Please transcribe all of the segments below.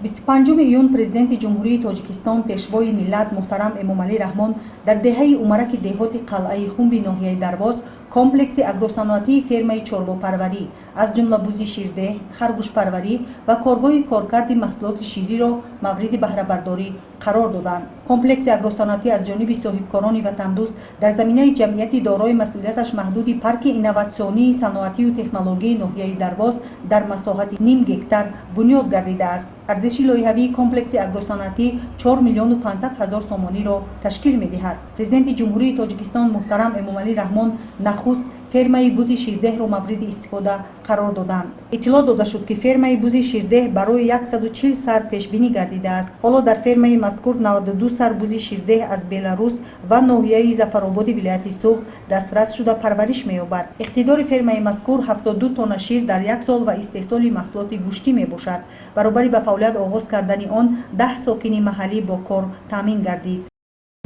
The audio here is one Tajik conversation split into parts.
25 июн Президенти Ҷумҳурии Тоҷикистон, Пешвои миллат муҳтарам Эмомалӣ Раҳмон дар деҳаи Умараки деҳоти Қалъаи Хумби ноҳияи Дарвоз комплекси агросаноатии фермаи чорвопарварӣ, аз ҷумла бузи ширдеҳ, харгӯшпарварӣ ва коргоҳи коркарди маҳсулоти шириро мавриди баҳрабардорӣ қарор доданд. Комплекси агросаноатӣ аз ҷониби соҳибкорони ватандӯст дар заминаи ҷамъияти дорои масъулияташ маҳдуди Парки инноватсионии саноатию технологияи ноҳияи Дарвоз дар масоҳати ним гектар бунёд гардидааст. Арзиши лоиҳавии комплекси агросаноатӣ 4 миллиону 500 ҳазор сомониро ташкил медиҳад. Президенти Ҷумҳурии Тоҷикистон муҳтарам Эмомалӣ Раҳмон нахуст фермаи бузи ширдеҳро мавриди истифода қарор доданд. Иттилоъ дода шуд, ки фермаи бузи ширдеҳ барои 140 сар пешбинӣ гардидааст. Ҳоло дар фермаи мазкур 92 сар бузи ширдеҳ аз Беларус ва ноҳияи Зафарободи вилояти Суғд дастрас шуда парвариш меёбад. Иқтидори фермаи мазкур 72 тонна шир дар як сол ва истеҳсоли маҳсулоти гӯштӣ мебошад. Баробари ба фаъолият оғоз кардани он, 10 сокини маҳаллӣ бо кор таъмин гардид.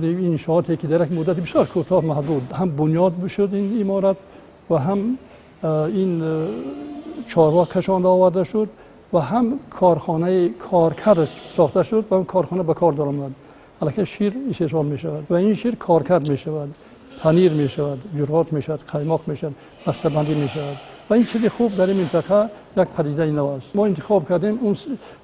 Иншооте ки дар як муддати бисёр кӯтоҳ маҳдуд ҳам бунёд шуд ин иморат ва ҳам ин чорво кашонда оварда шуд ва ҳам корхонаи коркард сохта шуд ва корхона ба кор даромад. Аллакай шир истеҳсол мешавад ва ин шир коркард мешавад, панир мешавад, ҷурғот мешавад, қаймоқ мешавад, бастабандӣ мешавад. Ва ин чизи хуб дар ин минтақа як падидаи нав аст. Мо интихоб кардем он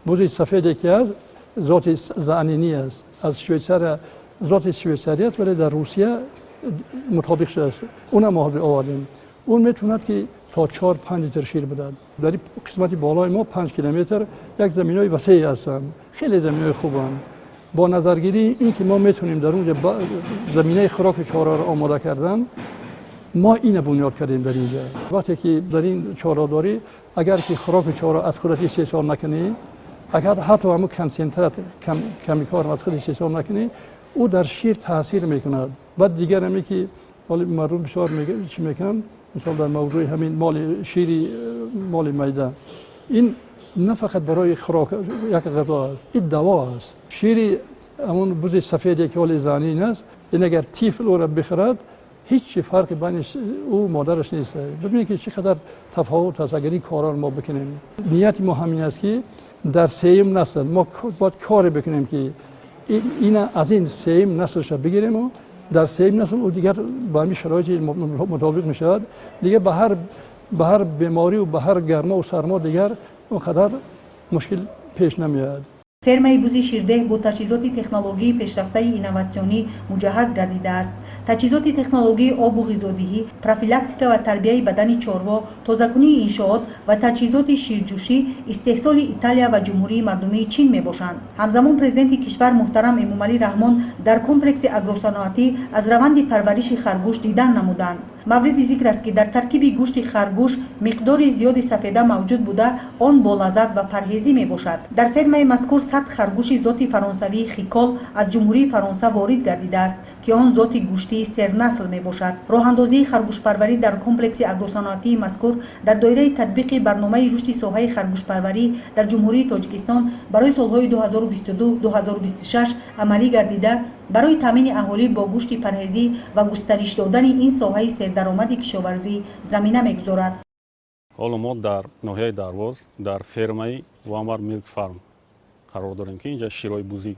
бузи сафеде, ки аст, зоти заанинӣ аст, аз Швейтсария, зоти швейтсария аст, вале дар Русия мутобиқ шудааст. Унам мо ҳозир овардем. Он метавонад, ки то 4-5 литр шир бидад. Дар қисмати болои мо 5 километр як заминои васее ҳастанд, хеле заминои хубанд. Бо назаргирии ин ки мо метавонем дар онҷа заминаи хӯроки чорворо омода кардан, мо ина бунёд кардем дар инҷа. Вақте ки дар ин чорводорӣ, агар ки хӯроки чорво аз худат истеҳсол накунӣ, агар ҳатто ҳамун консентрат комбикорм аз худ истеҳсол накунӣ, ӯ дар шир таъсир мекунад. Баъд дигар ҳаме ки ҳоли мардум бисёр чӣ мекунанд, мисол, дар мавзӯи ҳамин моли шири моли майда, ин на фақат барои хӯрок, як ғизо аст, ин даво аст. Шири ҳамун бузи сафеде, ки ҳоли занин аст, ин агар тифл ӯро бихӯрад, ҳеҷ фарқи байни ӯ модараш нест. Бибинед, ки чӣ қадар тафовут аст. Агар ин корро мо бикунем, нияти мо ҳамин аст, ки дар сеюм насл мо бояд коре бикунем, ки ина аз ин сеюм наслша бигирему дар сеюм насл ӯ дигар ба ҳамин шароити мутобиқ мешавад, дигар ба ҳар бемориву ба ҳар гармову сармо дигар он қадар мушкил пеш намеояд. Фермаи бузи ширдеҳ бо таҷҳизоти технологияи пешрафтаи инноватсионӣ муҷаҳҳаз гардидааст. Таҷҳизоти технологияи обу ғизодиҳӣ, профилактика ва тарбияи бадани чорво, тозакунии иншоот ва таҷҳизоти ширҷӯшӣ истеҳсоли Италия ва Ҷумҳурии Мардумии Чин мебошанд. Ҳамзамон Президенти кишвар муҳтарам Эмомалӣ Раҳмон дар комплекси агросаноатӣ аз раванди парвариши харгӯш дидан намуданд. Мавриди зикр аст, ки дар таркиби гӯшти харгӯш миқдори зиёди сафеда мавҷуд буда, он болаззат ва парҳезӣ мебошад. Дар фермаи мазкур 100 харгӯши зоти фаронсавии хикол аз Ҷумҳурии Фаронса ворид гардидааст, ки он зоти гӯштии сернасл мебошад. Роҳандозии харгӯшпарварӣ дар комплекси агросаноатии мазкур дар доираи татбиқи барномаи рушди соҳаи харгӯшпарварӣ дар Ҷумҳурии Тоҷикистон барои солҳои 2022-2026 амалӣ гардида, барои таъмини аҳолӣ бо гӯшти парҳезӣ ва густариш додани ин соҳаи сердаромади кишоварзӣ замина мегузорад. Ҳоло мо дар ноҳияи Дарвоз дар фермаи Вамар Milk Farm қарор дорем, ки инҷа ширҳои бузӣ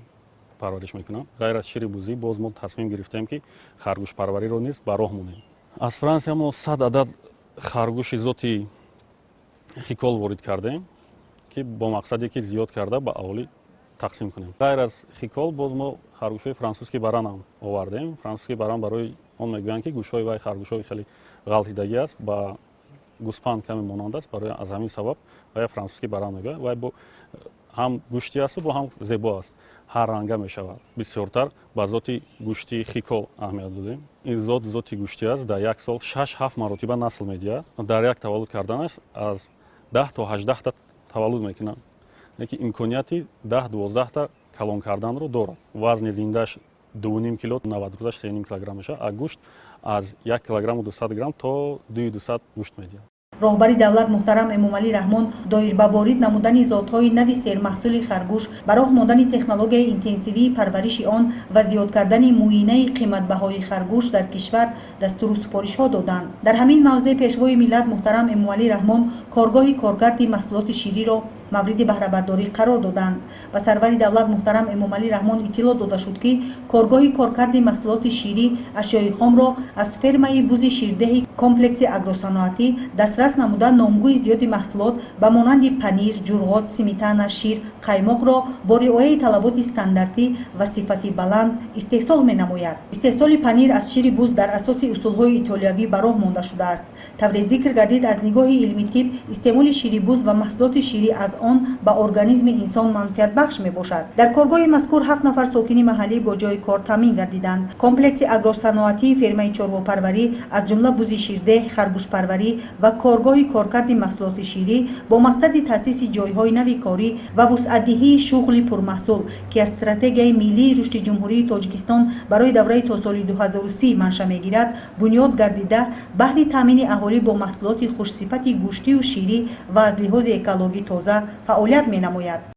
парвариш мекунанд. Ғайр аз шири бузӣ, боз мо тасмим гирифтем, ки харгӯшпарвариро низ ба роҳ монем. Аз Франсия мо 100 адад харгӯши зоти хикол ворид кардем, ки бо мақсаде ки зиёд карда ба аҳолӣ тақсим кунем. Ғайр аз хикол, боз мо харгӯшҳои французский баранам овардем. Французский баран барои он мегӯянд, ки гӯшҳои вай харгӯшҳои хеле ғалтидагӣ аст, ба гӯспанд каме монанд аст. Барои аз ҳамин сабаб вай французский баран мегӯяд. Вай бо ҳам гӯштӣ асту бо ҳам зебо аст, ҳар ранга мешавад. Бисёртар ба зоти гӯштии хикол аҳамият додем. Ин зот зоти гӯштӣ аст, дар як сол 6-7 маротиба насл медиҳад. Дар як таваллуд карданаш аз 10 то 18та таваллуд мекунад, лекин имконияти 10-12та калон карданро дорад. Вазни зиндааш 2,5 кило, 90 рӯзаш 3,5 килограмм мешавад, а гӯшт аз 1 килограмму 200 грамм то 2,200 гӯшт медиҳад. Роҳбари давлат муҳтарам Эмомалӣ Раҳмон доир ба ворид намудани зотҳои нави сермаҳсули харгӯш, ба роҳ мондани технологияи интенсивии парвариши он ва зиёд кардани муинаи қиматбаҳои харгӯш дар кишвар дастуру супоришҳо доданд. Дар ҳамин мавзеъ Пешвои миллат муҳтарам Эмомалӣ Раҳмон коргоҳи коркарди маҳсулоти шириро Мавриди баҳрабардорӣ қарор доданд. Ба сарвари давлат муҳтарам Эмомалӣ Раҳмон иттилоъ дода шуд, ки коргоҳи коркарди маҳсулоти ширӣ ашёи хомро аз фермаи бузи ширдеҳи комплекси агросаноатӣ дастрас намуда, номгӯи зиёди маҳсулот ба монанди панир, ҷурғот, сметана, шир, қаймоқро бо риояи талаботи стандартӣ ва сифати баланд истеҳсол менамояд. Истеҳсоли панир аз шири буз дар асоси усулҳои итолиявӣ ба роҳ монда шудааст. Тавре зикр гардид, аз нигоҳи илми тиб истеъмоли шири буз ва маҳсулоти ширӣ аз он ба организми инсон манфиатбахш мебошад. Дар коргоҳи мазкур ҳафт нафар сокини маҳаллӣ бо ҷойи кор таъмин гардиданд. Комплекси агросаноатии фермаи чорвопарварӣ, аз ҷумла бузи ширдеҳ, харгӯшпарварӣ ва коргоҳи коркарди маҳсулоти ширӣ бо мақсади таъсиси ҷойҳои нави корӣ ва вусъатдиҳии шуғли пурмаҳсул, ки аз Стратегияи миллии рушди Ҷумҳурии Тоҷикистон барои давраи то соли 2030 манша мегирад, бунёд гардида, баҳри таъмини аҳолӣ бо маҳсулоти хушсифати гӯштию ширӣ ва аз лиҳози экологӣ тоза фаъолият менамояд.